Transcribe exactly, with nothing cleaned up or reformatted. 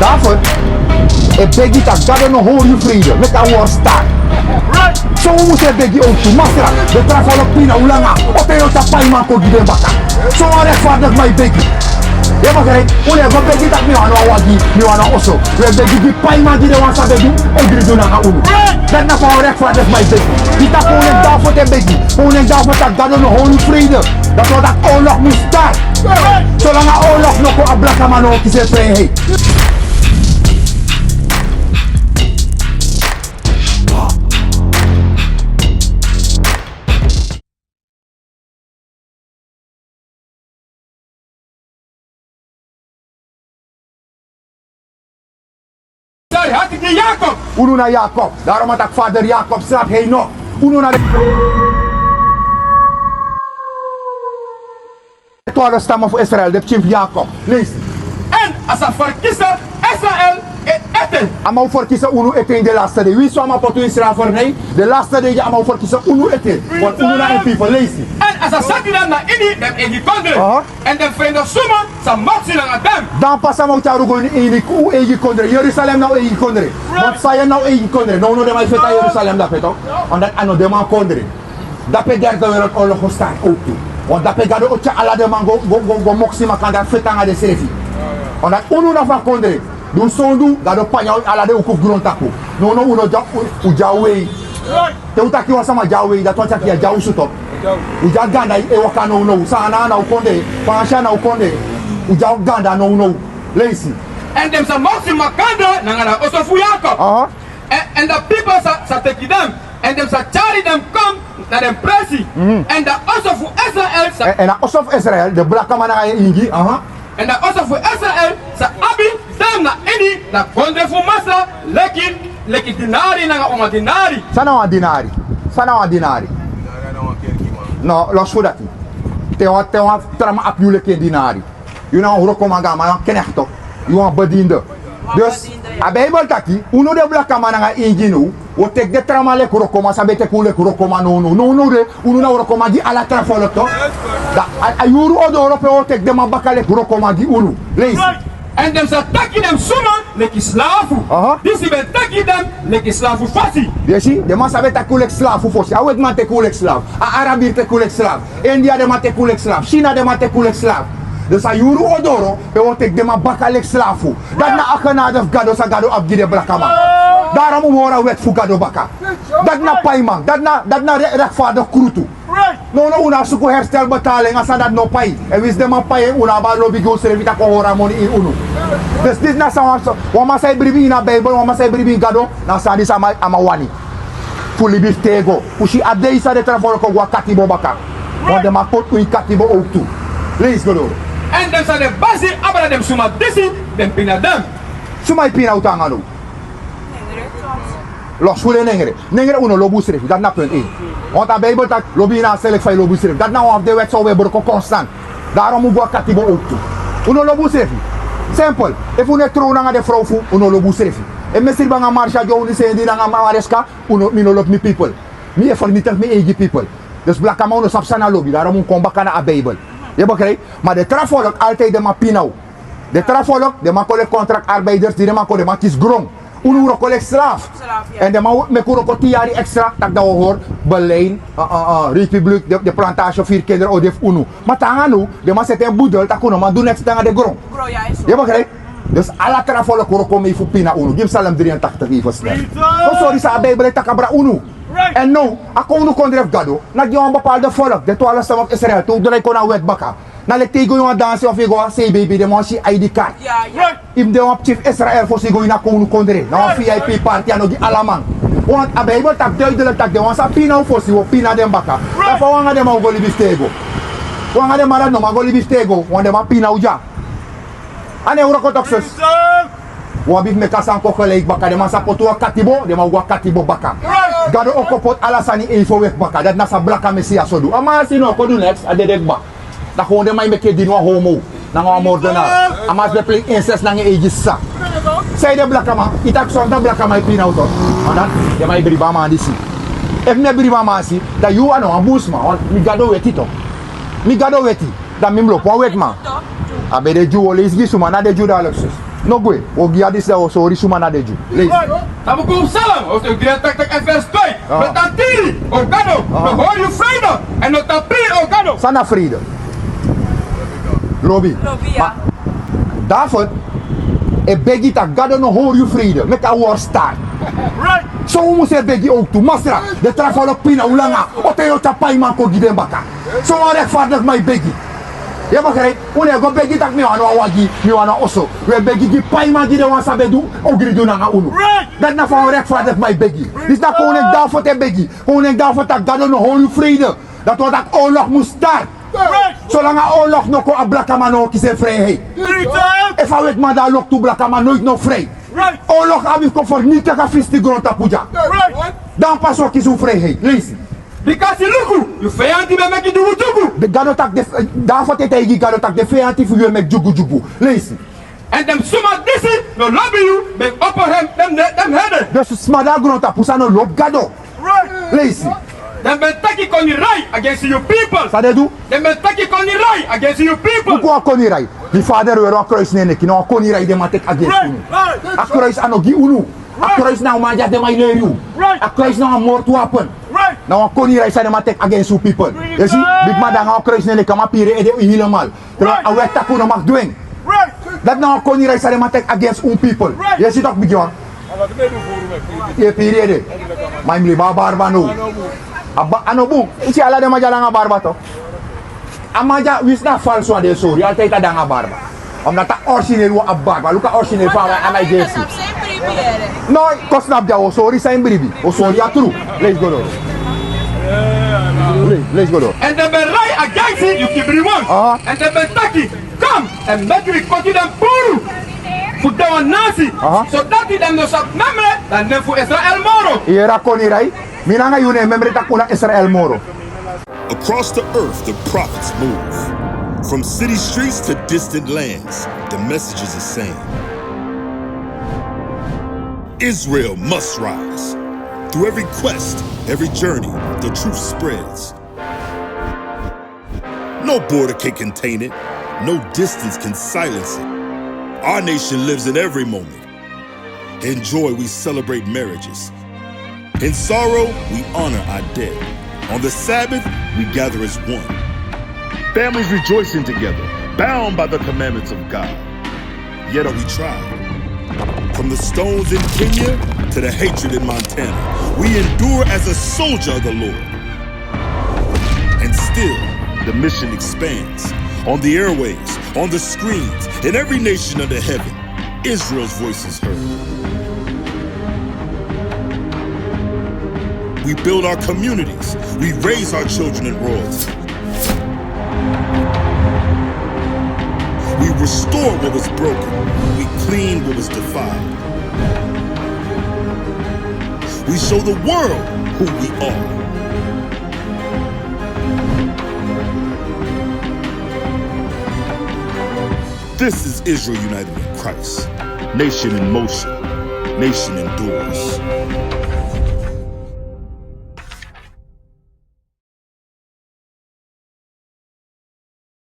David e begi taki Gado no hori yu frede, meki a wori start. So un musu e begi owktu, Masra, den tra folku pina un langa, o ten yu o tyari paiman kon gi den baka. So wan rechtvaardig man e begi. Yu e begrijp? Un no e go begi taki mi wani wan wagi, mi wani wan oso. Un e begi gi paiman gi den wan san ben du ogri du nanga unu. Dati na fa wan rechtvaardig man e begi. Di taki un leki David e begi, un leki David taki Gado no hori yu frede. Dati wani taki oorlog mus start. Solanga oorlog no kon, a blakaman no o kisi en vrijheid. Sorry, hati gi Jacob. Unu na Jacob. Daarom a taki vader Jacob slaat hij nog. Unu na de twaalf stammen fu Israel, den pikin fu Jacob. Leisi. En a sa verkisi Israel ete. A man o verkisi unu ete ini den laatste dei. Winsi a man poti unu ini slavernij, den laatste dei a man o verkisi unu ete. Want unu na en people, leisi. En a sa seti den na ini den eigi kondre. Aha. En den fende suma sa maksi nanga den. Dan pas a man o tyari un go ini, ini un eigi kondre. Jerusalem na un eigi kondre. Want Sion na un eigi kondre. Nownow den man e feti na Jerusalem dape, toch? Omdat a no den man kondre. Dape derde wereldoorlog o start owktu. Want dape Gado o tyari ala den man go, go, go, go moksi makandra feti nanga densrefi. Omdat unu na fu a kondre. Di un sondu, Gado panya ala den uku fu grontapu. Nownow un no de, un, un de a wei. Te un taki wan sama de a wei, dati wani taki a de a osu, toch. Un de a ganda e waka nownow. Saanan na un kondre, Faansi na un kondre. Un de a ganda nownow. Leisi. En den sa moksi makandra nanga a oso fu Jacob. Aha. En, en a people sa, sa teki den. En den sa tyari den kon na den presi. Mhm. En a oso fu Israel sa. En, en a oso fu Israel, den blakaman nanga en ingi, aha. En a oso fu Israel sa abi den na ini a kondre fu Masra, leki, leki dinari nanga wan dinari. San na wan dinari? San na wan dinari? No, losi fu dati. Te wan, te wan tra man abi yu leki en dinari. Yu na wan wrokoman, a man na wan knecht, toch. Yu na wan bediende. Dus a Bijbel taki, unu den blakaman nanga ingi now, wi o teki den tra man leki wrokoman, san ben teki unu leki wrokoman nownow. Nownow de, unu na wrokoman gi ala tra folku, toch. Da, a, a yuru o doro pe wi o teki den man baka leki wrokoman gi unu. Leisi. En den sa taki den suma leki slafu. Aha. Disi ben teki den leki slafu fosi. Yu e si, den man san ben teki unu leki slafu fosi. A wetiman teki unu leki slafu. A Arabir teki unu leki slafu. India den man teki unu leki slafu. China den man teki unu leki slafu. Dus a yuru o doro pe wi o teki den man baka leki slafu. Dati na a genade fu Gado san Gado abi gi den blakaman. Daarom un mus hori a wet fu Gado baka. Dati na paiman. Dati na, dati na re-, rechtvaardig krutu. Nownow un na suku herstelbetaling, a sani dati no pai. En winsi den man pai en, un no abi a lobi gi unsrefi taki un hori a moni ini unu. Dus disi na san wan, wan man san e bribi ini a Bijbel, wan man san e bribi ini Gado, na a sani disi a man, a man wani. Fu libi fu tego. Un si a dei san den tra folku o go na katibo baka. Want den man poti un ini katibo owktu. Leisi go doro. En den san de basi abra den suma disi, den pina den. Suma e pina un anga now? Losi fu den nengre. Nengre un no lobi unsrefi, dati na punt één. Want a Bijbel taki lobi yu naaste leki fa yu lobi unsrefi. Dati na wan fu den wet san un e broko constant. Daarom un go na katibo owktu. Un no lobi unsrefi. Simpel. Efu un e trow nanga den frow fu unu, un no lobi unsrefi. Efu mi e sribi nanga Marsha, Johnny, Sandy nanga Mariska, un no, mi no lobi mi people. Mi e vernietig mi eigi people. Dus blakaman, un no sabi san na lobi, daarom un kon baka na a Bijbel. Yu e begrijp? Ma den tra folku, altijd den man pina un. Den tra folku, den man kon leki contractarbeiders, di den man kon, den man kisi gron. Unu wroko leki slaaf. Slaaf, ya. En den man meki un wroko tin yari extra, taki dan un o hori Berlijn, eh, eh, eh, Republiek, den, den plantage, firi kinderen o de fu unu. Ma te nanga now, den man seti en budel, taki un no man du neks nanga den gron. Gron, ya, eso. Yu e begrijp? Dus ala tra folku wroko mee fu pina unu. Gi mi Psalm drie en tachtig even snel. Kon sori san a Bijbel e taki abra unu. Right. En now, a kownu kondre fu Gado, na gi wan bepaalde folku, den twaalf stammen fu Israël, te un drai kon na wet baka. Na leki te yu go ini wan dansi of yu go na C B B, den man o si yu I D kaart. Ya, ya. Yu mus de wan pikin fu Israël fosi yu go ini a kownu kondre. Na wan V I P party, a no gi ala man. Want a Bijbel taki duidelijk taki den wan san pina un fosi, wi o pina den baka. Dan fa wi anga den man o go libi fu tego? Wi anga den man dati no man go libi fu tego, want den man pina un dya. A no e wroko toch, sus. Wi abi fu meki a sani kon gelijk baka. Den man sa poti wi na katibo, den man o go na katibo baka. Gado o kon poti ala sani even weki baka. Dati na san blaka Mesias o du. A man si no kon du neks, a dede kba. Na gewoon den man e meki e dini wan homo nanga wan moordenaar. A man si ben play incest nanga en eigi sisa. San ede blakaman, yu taki sonten blakaman e pina un toch. Ma dan den man e bribi a man disi. Efu mi e bribi a man disi, dan yu a no wan bun sma, want mi Gado weti toch. Mi Gado weti, dan mi mus lobi wan wetiman. A ben de Dyu, wi o leisi gi suma na den Dyu daaliksi. No gwe, wi o gi a disi dan wi o sori suma na den Dyu. Leisi. Right. Tapu Psalm, o so dri en taktak èn vers twee. Ah. No tan tiri, o Gado, ah, no hori yu freide, èn no tan piri, o Gado. San na freide? Lobi. Lobi, ya. Ma David e begi taki Gado no hori yu freide. Meki a word start. Right. So un mus e begi owktu. Masra, den tra folku pina un langa. O ten yu o tyari paiman kon gi den baka. So wan rechtvaardig man e begi. Yu e begrijp? Un no e go begi taki mi wani wan wagi, mi wani wan oso. Un e begi gi paiman gi den wan san ben du ogri du nanga unu. Right. Dati na fa wan rechtvaardig man e begi. Disi na koning David e begi. Koning David taki Gado no hori yu freide. Dati wani taki oorlog mus start. Right. Solanga oorlog no kon, a blakaman no o kisi en vrijheid. Right. Efu a wetiman de a loktu, blakaman noiti no vrij. Right. Oorlog abi fu kon vernietig a fesi grontapu dya. Right. Dan pas wi o kisi un vrijheid. Leisi. Bikasi luku, yu feyanti ben meki dyugudyugu. Den Gado taki den, David e taigi Gado taki den feyanti fu yu e meki dyugudyugu. Leisi. Èn den suma disi no lobi yu ben opo den, den, den ede. Den suma de na grontapu san no lobi Gado. Right. Leisi. Den ben teki konirai against yu people. San den du? Den ben teki konirai against yu people. Luku wan konirai. Yu fader weri wan kruis na en neki, na wan konirai den man teki against unu. Right. A kruis a no gi unu. A kruis na wan man dya, den man e leri yu. Right. A kruis na wan moordwapen. Right. Na wan konirai san den man teki against un people. Yu e si, bigi man de nanga wan kruis na en neki, a man piri en ede helemaal. Terwijl a wet taki un no mag du en. Right. Dati na wan konirai san den man teki against un people. Right. Yu e si tok, bigi wan. Yu e piri ede. Ma yu mus libi a barba now. A ba-, a no bun. Yu si ala den man dya nanga barba tok. A man dya, winsi na falsu wan den e sori, altijd a de nanga barba. Omdat a origineel wan abi barba. Luku a origineel fa a wan e gi en si. No, kon snapu dya, wi o sori san yu bribi. Wi o sori a tru. Leisi go doro. Leisi, leisi go doro. Èn den ben rai against yu kibri wan. Aha. Èn den ben taki: Kon, èn meki wi koti den puru fu den wan nasi. Aha. Sodati den no sa memre den nen fu Israel moro. Yu yere a konirai? Mi nanga yu no e memre taki un na Israel moro. Across the earth, the prophets move. From city streets to distant lands, the message is the same. Israel must rise. Through every quest, every journey, the truth spreads. No border can contain it. No distance can silence it. Our nation lives in every moment. In joy, we celebrate marriages. In sorrow, we honor our dead. On the Sabbath, we gather as one. Families rejoicing together, bound by the commandments of God. Yet are we tried. From the stones in Kenya to the hatred in Montana, we endure as a soldier of the Lord. And still, the mission expands. On the airwaves, on the screens, in every nation under heaven, Israel's voice is heard. We build our communities. We raise our children in royalty. We restore what was broken. We clean what was defiled. We show the world who we are. This is Israel united in Christ. Nation in motion. Nation endures.